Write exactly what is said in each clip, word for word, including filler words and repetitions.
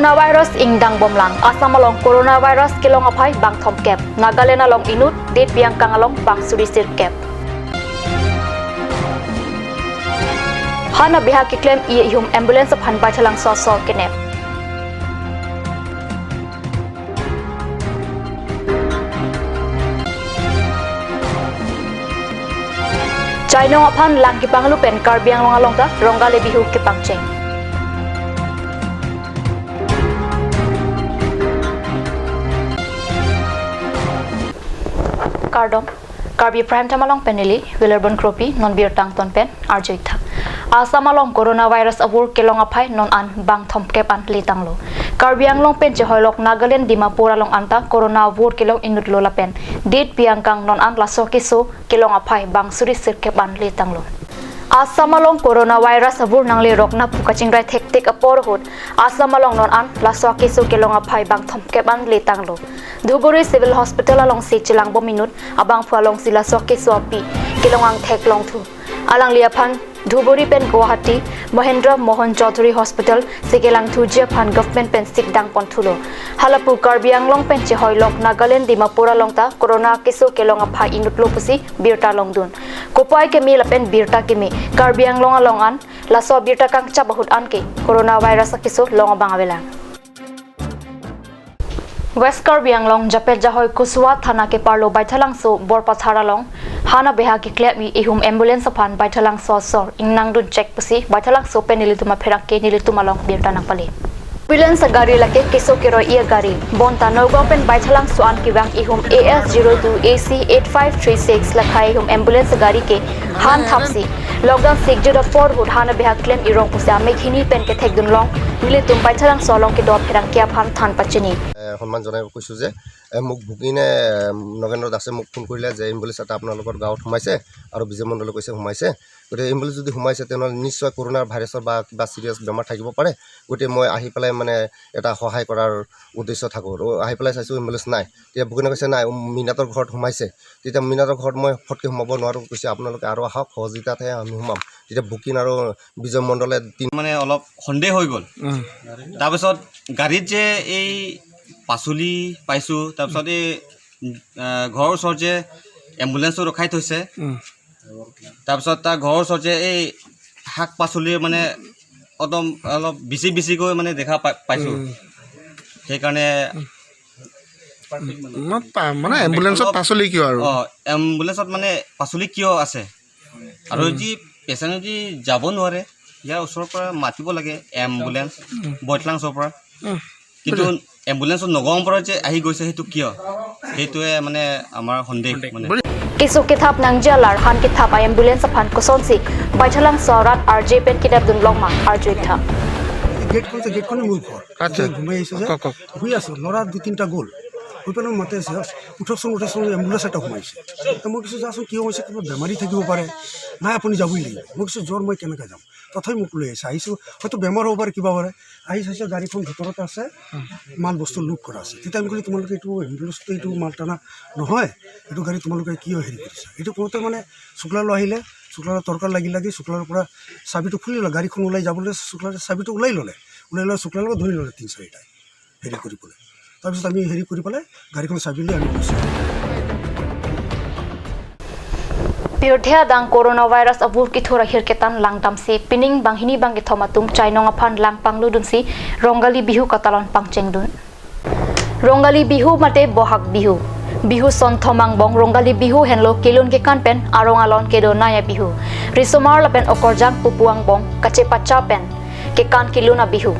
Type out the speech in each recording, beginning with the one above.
Coronavirus ingdang bomlang. Assam along coronavirus kelong aphai bang thomkep. Nagaland along inut, det Biangkang along bang suri sirkep. Han abeha keklem-i ihum ambulance aphan Baithalangso asor kenep. Chainong aphan lang kepanglu pen Karbi Anglong along ta Rongali Bihu kepangcheng. Kardom, Karbi Prime Time along pen neli Wilarbon Kropi, non birta angton pen arjuitha. Assam along coronavirus avur kelong aphai non an bang thomkep an letanglo. Karbi Anglong pen chehoilok Nagaland Dimapur along anta corona avur kelong inutlo lapen det Biangkang non an laso keso kelong aphai bang suri sirkep an letanglo. Assam along coronavirus avur nanglerok na phu kachingrai thektik apor ahut Assam along non an laso keso kelong aphai bang thomkep an letanglo. Dhuburi Civil Hospital alongsi chelangbom inut abangphu alongsi laso keso api kelong angthek longthu. Alangli aphan Dhuburi pen Guwahati Mahendra Mohan Chaudhary Hospital si kelangthuji aphan government pen sikdang ponthulo. Halapu Karbi Anglong pen chehoilok Nagaland Dimapur along ta corona keso kelong aphai inutlo pusi birta longdun. Kopai keme lapen birta keme, Karbi Anglong along an laso birta kangchap ahut anke coronavirus akeso long abang avelang. West Karbi Anglong Japet Jahoi Kuswa Thana keparlo Baithalangso Borpathar along han abeha keklem-i ihum ambulance aphan Baithalangso asor ingnangdun chek pusi Baithalangso pen nelitum apherangke nelitum along birta nangpale. Ambulance agari lake keso keroi-i agari. Bonta Nagaon pen Baithalangso an kevang ihum A S zero two A C eight five three six lakhai ihum ambulance agari ke han thapsi lockdown sikjut apor ahut han abeha klem-i rong pusi amek hini pen kethekdun long nelitum Baithalangso along kedo apherangke aphan than pachini. এ, সন্মান জনাই কৈছোঁ যে, এ, মোক ভুকিনে, এ, নগেন্দ্ৰ দাসে মোক ফোন কৰিলে যে এম্বুলেন্স এটা আপোনালোকৰ গাঁৱত সোমাইছে আৰু বিজয় মণ্ডলে কৈছে সোমাইছে। গতিকে এম্বুলেন্স যদি সোমাইছে, তেনেহ'লে নিশ্চয় কৰোণাৰ ভাইৰাছৰ বা কিবা ছিৰিয়াছ বেমাৰ থাকিব পাৰে। গতিকে মই আহি পেলাই মানে এটা সহায় কৰাৰ উদ্দেশ্য থাকোঁ। আৰু আহি পেলাই চাইছোঁ এম্বুলেন্স নাই। তেতিয়া ভুকিনে কৈছে, "নাই, উম, মিনাতৰ ঘৰত সোমাইছে।" তেতিয়া মিনাতৰ ঘৰত মই ফটকৈ সোমাব নোৱাৰোঁ, কৈছে, "আপোনালোকে আৰু আহক, সহযোগিতাতহে আমি সোমাম।" তেতিয়া ভুকিন আৰু বিজয় মণ্ডলে তিন মানে অলপ সন্দেহ হৈ গ'ল। উম। তাৰপিছত গাড়ীত যে এই পাচলি পাইছোঁ, তাৰপিছত এই, আহ, ঘৰৰ ওচৰত যে এম্বুলেন্সটো ৰখাই থৈছে, উম। তাৰপিছত তাৰ ঘৰৰ ওচৰত যে এই শাক পাচলিৰ মানে একদম অলপ বেছি বেছিকৈ মানে দেখা পা-, পাইছোঁ। উম। সেইকাৰণে মই পা-, মানে এম্বুলেন্সত অলপ পাচলি কিয় আৰু? অ, এম্বুলেন্সত মানে পাচলি কিয় আছে? আৰু উম। যি পেচেণ্ট যদি যাব নোৱাৰে, ইয়াৰ ওচৰৰ পৰা মাতিব লাগে এম্বুলেন্স, উম। বৈতলাংছৰ পৰা। উম। কিন্তু বুজিলো। এম্বুলেন্সত নগাঁৱৰ পৰা যে আহি গৈছে, সেইটো কিয়? সেইটোৱে মানে আমাৰ সন্দেহ মানে। বুজিলো। Keso kethap nangji alar han kethap a-ambulance aphan kosonsi Baithalangso arat arje pen kedapdun long ma arjuitha. গেটখন যে, গেটখনে মোৰ ঘৰ। আচ্ছা। যে ঘুমাই আহিছোঁ যে, কওক, কওক। শুই আছোঁ, ল'ৰা দুই তিনিটা গ'ল। শুই পেলাই মাতে আছে, "উঠকচোন, উঠকচোন, এম্বুলেন্স এটা সোমাইছে।" তো মই কৈছোঁ, "যাচোন, কিয় হৈছে? কিবা বেমাৰী থাকিব পাৰে।" "নাই, আপুনি যাবই লাগিব।" মই কৈছোঁ, "জ্বৰ, মই কেনেকৈ যাম?" তথাপি মোক লৈ আহিছে, আহিছোঁ, হয়তো বেমাৰ হ'ব পাৰে, কিবা হ'ব পাৰে। আহি চাইছোঁ, গাড়ীখন ভিতৰত আছে, মাল বস্তু লোড কৰা আছে। তেতিয়া আমি ক'লোঁ, "তোমালোকে এইটো এম্বুলেন্সটো, এইটো মাল টানা নহয়, এইটো গাড়ী তোমালোকে কিয় হেৰি কৰিছা?" এইটো কওঁতে মানে শুক্লালো আহিলে, শুক্লালো তৰ্কা লাগি লাগি শুক্লালৰ পৰা চাবিটো খুলি ল'লে, গাড়ীখন ওলাই যাবলৈ শুক্লালে চাবিটো ওলাই ল'লে, ওলাই লৈ শুক্লাৰ লগত ধৰি ল'লে তিন চাৰিটাই। হেৰি কৰি পেলাই। তাৰপিছত আমি হেৰি কৰি পেলাই গাড়ীখন চাবি লৈ আমি গুচি আহিলোঁ। Pirthe adang coronavirus avur kethur ahir ketan langdamsi pining banghini bangkethom atum chainong aphan lang pangludunsi Rongali Bihu katalon pangchengdun. Rongali Bihu mate Bohag Bihu. Bihu sonthom angbong Rongali Bihu henlo kelun kekan pen arong alon kedo naya Bihu. Risomar lapen okorjang pupu angbong kachepacha pen kekan kelun a-Bihu.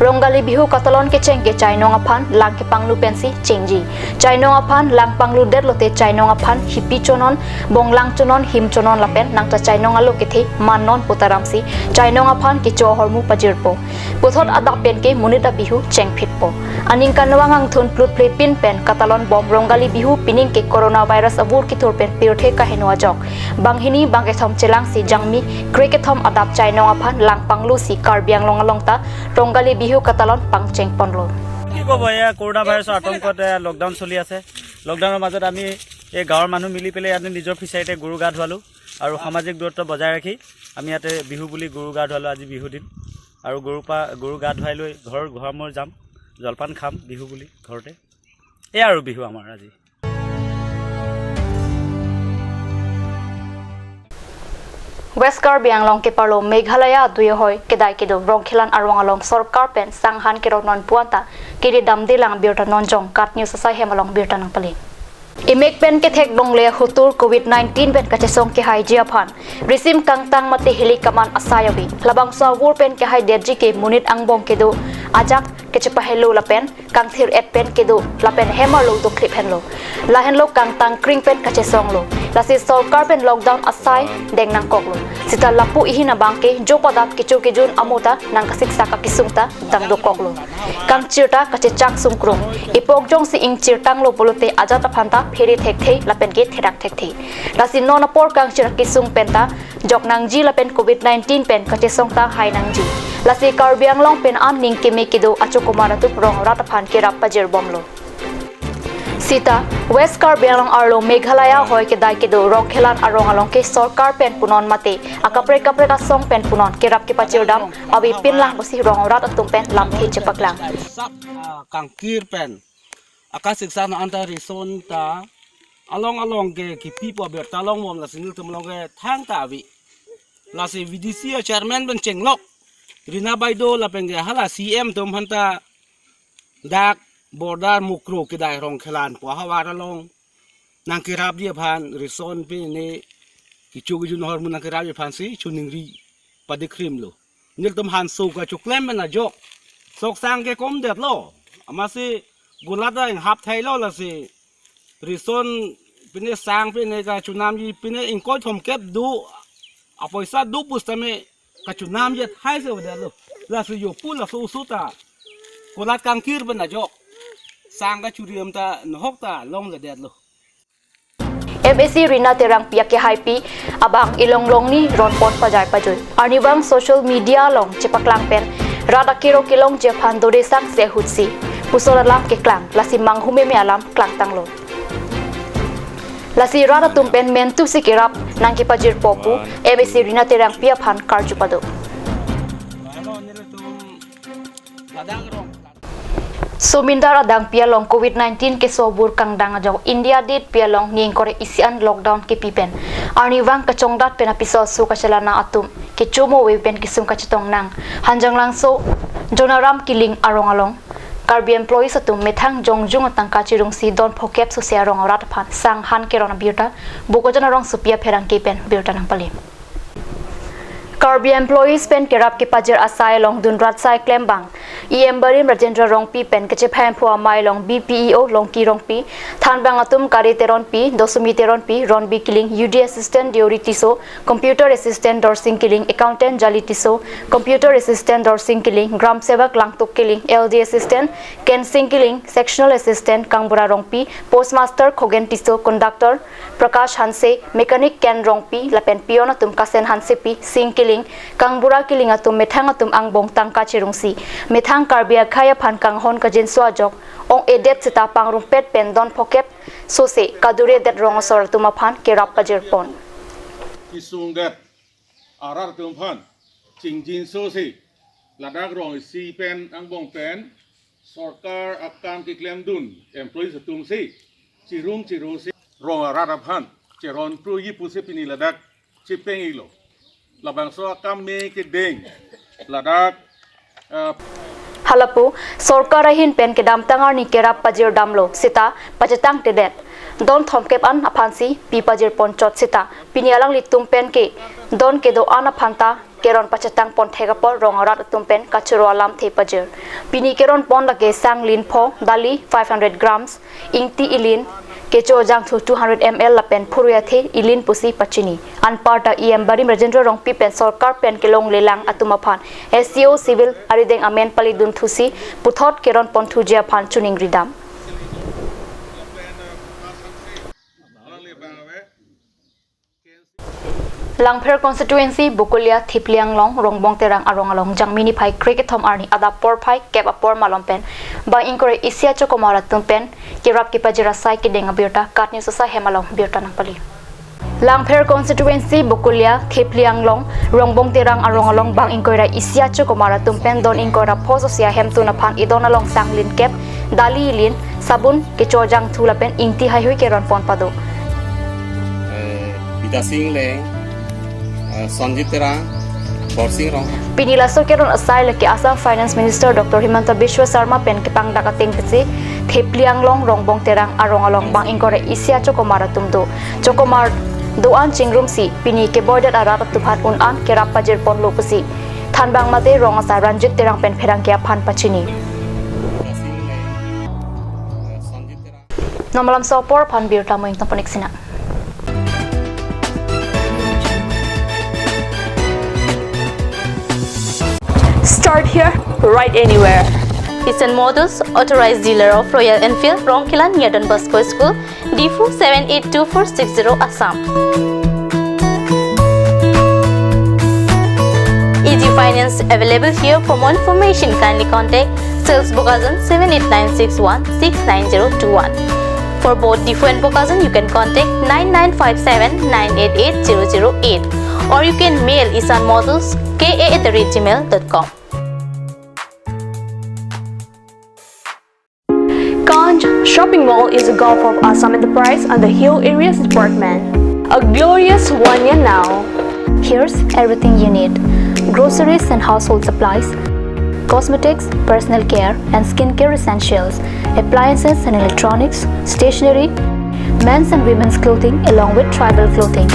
Rongali Bihu katalon kecheng ke chainong aphan lang kepanglu pensi chengji. Chainong aphan lang pangludet lote chainong aphan hipi chonon, bonglang chonon, him chonon lapen nangta chainong alo kethe mannon putaramsi chainong aphan kecho ahormu pajirpo. Puthot adap pen ke monit a-Bihu chengphitpo. Aningkanvang angthun plutple pin pen katalon bom Rongali Bihu pining ke coronavirus avur kethur pen pirthe kaheno ajok. Banghini bangkethom chelangsi jangmi krekethom adap chainong aphan lang panglusi Karbi Anglong along ta Rongali Bihu katalon pangcheng ponlo. কি ক'ব, এয়া কৰোণা ভাইৰাছৰ আতংকত, এয়া লকডাউন চলি আছে। লকডাউনৰ মাজত আমি এই গাঁৱৰ মানুহ মিলি পেলাই ইয়াতে নিজৰ ফিচাৰীতে গৰু গা ধুৱালোঁ আৰু সামাজিক দূৰত্ব বজাই ৰাখি আমি ইয়াতে বিহু বুলি গৰু গা ধুৱালোঁ। আজি বিহু দিন আৰু গৰু পা-, গৰু গা ধুৱাই লৈ ঘৰ ঘৰমূৰ যাম। জলপান খাম বিহু বুলি ঘৰতে। এয়া আৰু বিহু আমাৰ আজি। West Karbi Anglong keparlo Meghalaya adui ahoi kedai kedo Rongkhelan arong along sorkar pen sanghan keron non puanta kiri damde lang birta nonjong KAT News asai hem along birta nangpali. Imek pen kethek longle ahutur covid nineteen pen kachesong kehaiji aphan risim kangtang mate hili kaman asai ave. Labangso avur pen kehaidetji ke monit angbong kedo ajak kechepahelo lapen kangthir-et pen kedo lapen hem arlo dokhlip henlo. Lahenlo kangtang kring pen kachesonglo. Lasi sorkar pen lockdown asai deng nangkoklo. Sita lapu ihin abang ke jo padat kecho kejun amo ta nangkasiksak akesung ta dang dokoklo. Kangchir ta kachechak sungkrung. Ipok jongsi ingchir tanglo pulote ajat aphan ta phere thekthe lapen ke therak thekthe. Lasi non apor kangchir akesung pen ta jok nangji lapen covid nineteen pen kachesong ta hai nangji. Lasi Karbi Anglong pen an ning keme kedo achokomar atum rong arat aphan kerap pajirbomlo. Sita, West Karbi Anglong arlo Meghalaya ahoi kedai kedo Rongkhelan arong along ke sorkar pen punon mate akaprek kaprek asong pen punon kerap kepajirdam ave pinlang pusi rong arat atum pen lamthe chepaklang. Sap, ah, kangthir pen akasiksak non anta ration ta along along ke kipipo birta longbom, lasi nelitum along ke thangta ave. Lasi V D C a chairman pen chenglok Rina Baideo lapen ke hala C M atum aphanta dak border Mukroh kedai Rongkhelan pu ahavar along nangkerapji aphan ration pine kecho kejun ahormu nangkerapji aphansi choningri padikrimlo. Nelitum hanso kachoklem pen ajok sok sang ke komdetlo. Amatsi golat ta inghap thailo, lasi ration pine sang pine kachonamji pine ingkoi thomkep do apoisa do pusitame kachonamji athai se odetlo. Lasi jo pu laso oso ta golat kangthir pen ajok sang kachuri am ta nohok ta longledetlo. M A C Rina Terangpi akehaipi abang ilong longni ronpon pajai pajoi. Arnivang social media along chepaklang pen rat akero kelongji aphan dode sang se ahutsi puson alam keklang, lasi manghumeme alam klangtanglo. Lasi rat atum pen mentusi kerap nangkepajirpo pu M A C Rina Terangpi aphan karju pado. Somindar adangpi along covid nineteen keso abur kangdang ajok India detpi along ni ingkoi ra isi an lockdown kepi pen arnivang kachongdat pen apiso aso kachelana atum kechomo ave pen kesung kachetong nang Hanjanglangso Jonaram Killing arong along Karbi employees atum methang jongjung atangka chirungsi don phokep sose arong arat aphan sanghan keron abirta Bokajan arongsopi apherangke pen birta nangpali. Karbi employees pen kerap kepajir asai along dunrat sai klembang E M Barim Rajendra Rongpi pen kachephamphu amei along B P E O Longki Rongpi, thanbang atum Kare Teronpi, Dosumi Teronpi, Ronbi Killing, U D assistant Deori Tisso, computer assistant Dorsing Killing, accountant Jali Tisso, computer assistant Dorsing Killing, gram sevak Langtuk Killing, L D assistant Kensing Killing, sectional assistant Kangbura Rongpi, postmaster Khogen Tisso, conductor Prakash Hanse, mechanic Ken Rongpi lapen peon atum Kasen Hansepi, Sing Killing, Kangbura Killing atum methang atum angbong tangka chirungsi methang Karbi akhei aphan kanghon kajinso ajok ong-edet seta pangrumpet pen don phokep sose kaduredet rong asor atum aphan kerap pajirpon. Kesungdet arat atum aphan chingjinso si ladak rong isi pen angbong pen sorkar akam keklemdun employees atum si chirung chirungsi rong arat aphan cheron pruji pusi pini ladak chepeng-iklo. Labangso akam me kedeng ladak, ah, Halapu, sorkar ahin pen kedamtang arni kerap pajirdamlo seta pachetangtedet. Don thomkep an aphansi pi pajirpon chot seta pini alanglitum pen ke don kedo-an aphanta keron pachetangpon thek apor rong arat atum pen kachoro alamthe pajir. Pini keronpon lake sang lin pho, dali five hundred grams, ingti ilin, kecho jangthu two hundred M L lapen phurui athe ilin pusi pachini. Anparta E M Barim Rajendra Rongpi pen sorkar pen kelonglelang atum aphan S D O civil arideng amen palidunthusi puthot keronponthuji aphan choningridam. Langpher constituency, Bokolia, Thipli Anglong, Rongbong Terang arong along Jangmi niphai krekethom arni adap porphai kep apor malom pen bang ingkoi ra isi achokomar atum pen kerap kepajir asai kedeng abirta KAT News asai hem along birta nangpali. Langpher constituency Bokolia, Thephli Anglong, Rongbong Terang arong along bang ingkoi ra isi achokomar atum pen don ingkoi ra pho sosia hemtun aphan idon along sang lin kep, dali ilin, sabun, kecho jangthu lapen ingti haihui keron pon pado. Eh, Bidya Sing Engleng, eh, Sanjit Terang, Borsing Rong. Pini laso keron asai lake Assam Finance Minister Doctor Himanta Biswa Sarma pen kepangdak ateng pensi Thephli Anglong, Rongbong Terang arong along bang ingkoi ra isi achokomar atum do. Chokomar do-an chingrumsi pini keboidet arat atum aphan un-an kerap pajir ponlo pusi thanbang mate rong asar Ranjit Terang pen pherangke aphan pachini. Non malam so apor aphan birta mo ingtang ponik sina. Start here, ride anywhere. Isan Motors, authorized dealer of Royal Enfield, Rongkhelan near Don Bosco School, Diphu seven eight two four six zero, Assam. Easy finance available here. For more information, kindly contact sales bokajan seven eight nine six one six nine zero two one. For both Diphu and Bokajan, you can contact nine nine five seven nine eight eight zero zero eight, or you can mail isan motors K A at the rate gmail dot com. Kanch Shopping Mall is a Gulf of Assam enterprise under Hill Areas Department. A glorious one year now. Here's everything you need: groceries and household supplies, cosmetics, personal care and skincare essentials, appliances and electronics, stationery, men's and women's clothing along with tribal clothing.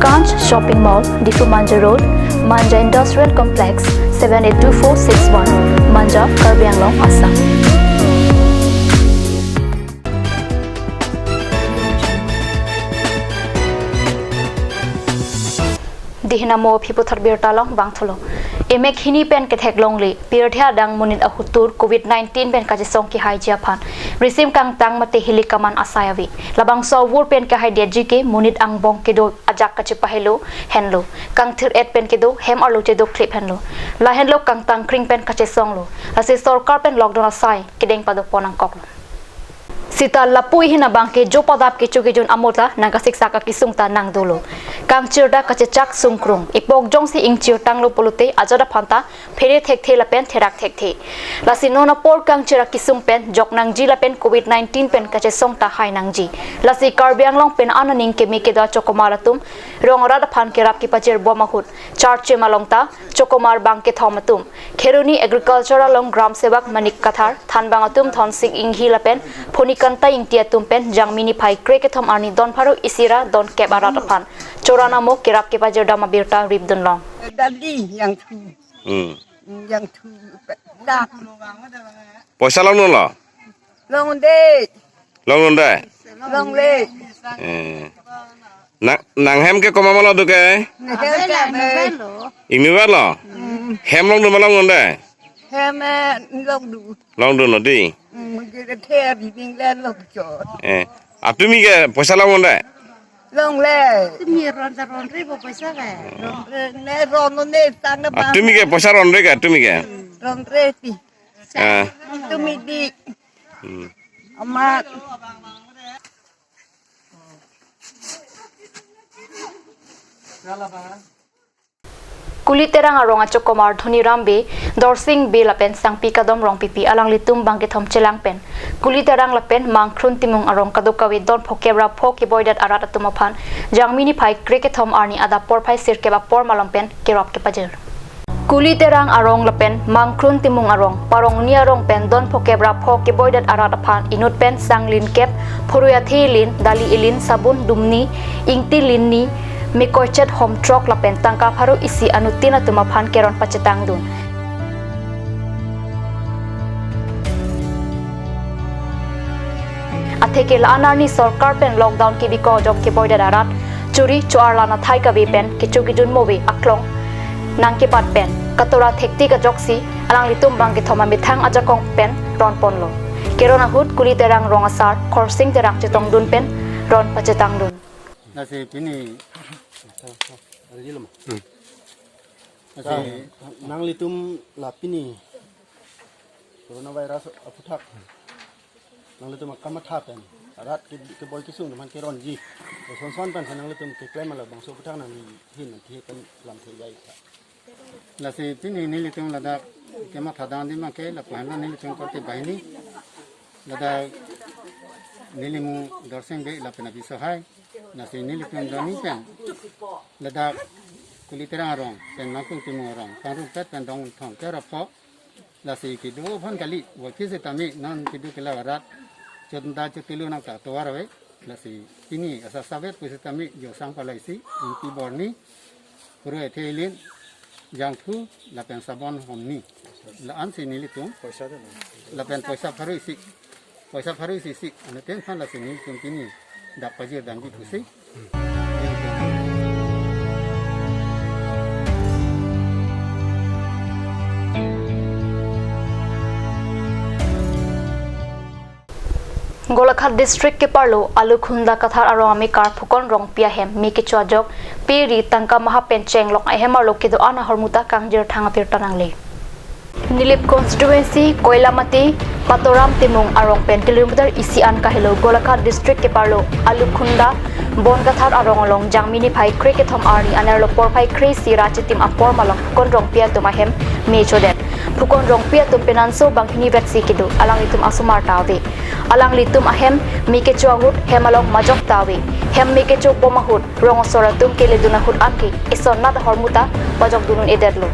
Kanch Shopping Mall, Diphu Manja Road, Manja Industrial Complex, seven eight two four six one, Manja, Karbi Anglong, Assam. Dihina mo phiputhot birta along bang thulo. Emek hini pen kethek longle, pirthe adang monit ahutur covid nineteen pen kachesong kehaiji aphan risim kangtang mate hili kaman asai ave. Labangso avur pen kehaidetji ke monit angbong kedo ajak kachepahelo henlo, kangthir-et pen kedo, hem arlo chedok khlip henlo. Lahenlo kangtang kring pen kachesonglo. Lasi sorkar pen lockdown asai kedeng pado pon nangkoklo. Sita lapu-i hin abang ke jo padap kecho kejun amo ta nangkasiksak akesung ta nangdolo. Kangchir ta kachechak sungkrung, ipok jongsi ingchir tanglo pulote ajat aphan ta phere thekthe lapen therak thekthe. Lasi non apor kangchir akesung pen jok nangji lapen covid nineteen pen kachesong ta hai nangji. Lasi Karbi Anglong pen an aning keme kedo achokomar atum rong arat aphan kerap kepajir bom ahut Charchem along ta chokomar bang kethom atum, Kheroni Agriculture along Gram Sevak Manik Kathar, thanbang atum Thonsing Inghi lapen Phonikanta Ingti atum pen Jangmi niphai krekethom arni don pharo isi ra don kep arat aphan choran amo kerap kepajir dam abirta ripdun long. Dali yang thu, Hmm. Yang thu, dak. Poisa longdunlo? Longde. Longdunde? Longle. Eh. Nang, nanghem ke komat ma lo do ke? Nanghem ke me. Ingniverlo? Hmm. Hem longdun ma longdunde? Hem, eh, longdun. Longdunlo di? Hmm, gede the bibing len longchot. Eh. Atumi ke poisa longdunde? Longle. Tumi ron ta ronre bo poisa ke? Ronre, ne ron ne tang na bang. Atumi ke poisa ronre ke, atumi ke? Ronre ti. Ah. Tumi di. Hmm. Amat. Kuliterang arong achokomar Dhoniram Bey, Dorsing Bey lapen Sangpi Kadom Rongpipi alanglitum bang kethom chelang pen Kuliterang lapen Mangkrun Timung arong kadokave don phokep ra pho keboidet arat atum aphan Jangmi niphai krekethom arni adap porphai sirkep apor malom pen kerap kepajir. Kuliterang arong lapen Mangkrun Timung arong, Parongni arong pen don phokep ra pho keboidet arat aphan inut pen sang lin kep, phurui athe ilin, dali ilin, sabun dumni, ingti linni, mekoichet hom throk lapen tangka pharo isi anuttin atum aphan keron pachetangdun. Atheke la-an arni sorkar pen lockdown kebikok ajok keboidet arat, churi cho-arlan athai kave pen kecho kejun mo ave aklong nangkebat pen katora thektik ajoksi alanglitum bang kethom amethang ajakong pen ron ponlo. Keron ahut Kuli Terang rong asar Khorsing Terang chetongdun pen ron pachetangdun. Lasi pini. Hmm. Lasi nanglitum la pini coronavirus aphuthak nanglitum akamatha pen rat ke, keboi kesung teman keronji. Sonson pen nanglitum keklem labangso aphuthak nanghin nangthe pen lamthe jai tha. Lasi pini nelitum ladak kematha dandi make lapu-an nelitum korte banghini. Ladak nelimu Dorsing Bey lapen abiso hai. Lasi nelitum doni pen ladak Kuli Terang arong pen Nangkung Timung arong kangrumpet pen dong thom kerapho. Lasi kedo aphan kali, wakil setame non kedo kela rat chonda chotulu nangta tovar ave. Lasi pini asa savet pusitame josang palaisi, ingti borni, huru ethe ilin, jangthu, lapen sabon homni. La-ansi nelitum. Poisa tu na. Lapen poisa pharo isi. Poisa pharo isi isi. Anuttin aphan lasi nelitum pini dak pajir dandi pusi. Golaghat District keparlo Alukhunda Kathar arong amekar Phukon Rongpi ahem me kecho ajok pe ri tangka maha pen chenglok ahem arlo kedo-an ahormu ta kangjir thang apirta nangle. Nilip constituency Koilamati Patoram Timung arong pen kilometer isi an kahelo Golaghat District keparlo Alukhunda Bonkathar arong along Jangmi niphai kre kethom arni anerlo porphai kre isi ra chitim apor malom Phukon Rongpi atum ahem me chodet. Phukon Rongpi atum penanso banghini vetsi kedo, alanglitum asomar ta ave. Alanglitum ahem me kecho ahut hem along majok ta ave. Hem me kecho pom ahut rong asor atum keledun ahut anke eson nat ahormu ta pajokdun un-edetlo.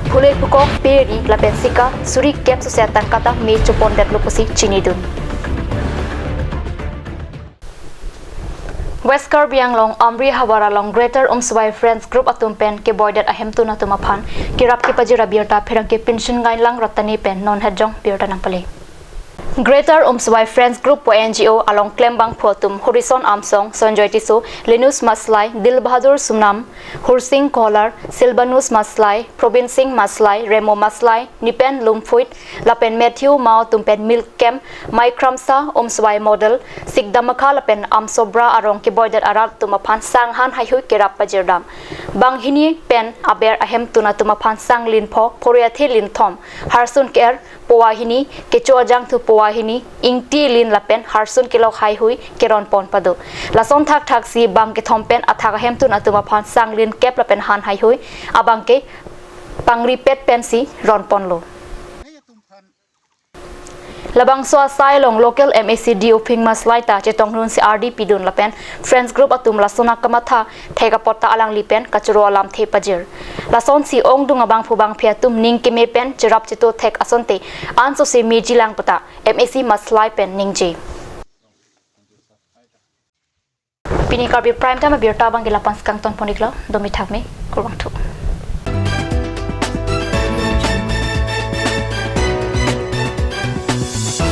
Phule phukok pe ri lapen sika suri kep sose atangka ta me chopondetlo pusi chinidun. West Karbi Anglong Amri havar along Greater Umswai Friends Group atum pen keboidet ahemtun atum aphan kerap kepajir abirta pherangke Pinsin Gainlang Ratani pen non hetjong birta nangpale. Greater Umswai Friends Group pu N G O along klembangphu atum Horison Amsong, Sonjoy Tisso, Linus Maslai, Dil Bahadur Sunam, Hursing Kolar, Silvanus Maslai, Probin Singh Maslai, Remo Maslai, Nipen Lumphuit, lapen Matthew Mao atum pen Milkem, Maikramsa, Umswai Model, Sikdamakha lapen Amsobra arong keboidet arat atum aphan sang han haihui kerap pajirdam. Banghini pen aber ahemtun atum aphan sang lin pho, phore athe lin thom, harsun ke-er, powa hini, kecho ajangthu powa hini, ingti lin lapen harsun kelok haihui keron pon pado. Lason thakthak si bang kethom pen athak ahemtun atum aphan sang lin kep lapen han haihui abang ke pangripet pensi ron ponlo. Labangso asai along local M A C D Uphing Maslai ta chetongdun si ardi pidun lapen Friends Group atum lason akamatha thek apot ta alangli pen kachoro alamthe pajir. Lasonsi ongdung abangphu bangphi atum ning keme pen cherap cheto thek asonte ansose meji lang puta M A C Maslai pen ningje. Pini Karbi Prime Time abirta abang ke lapu-an si kangton pon-iklo, domi thakme, kurvangthu.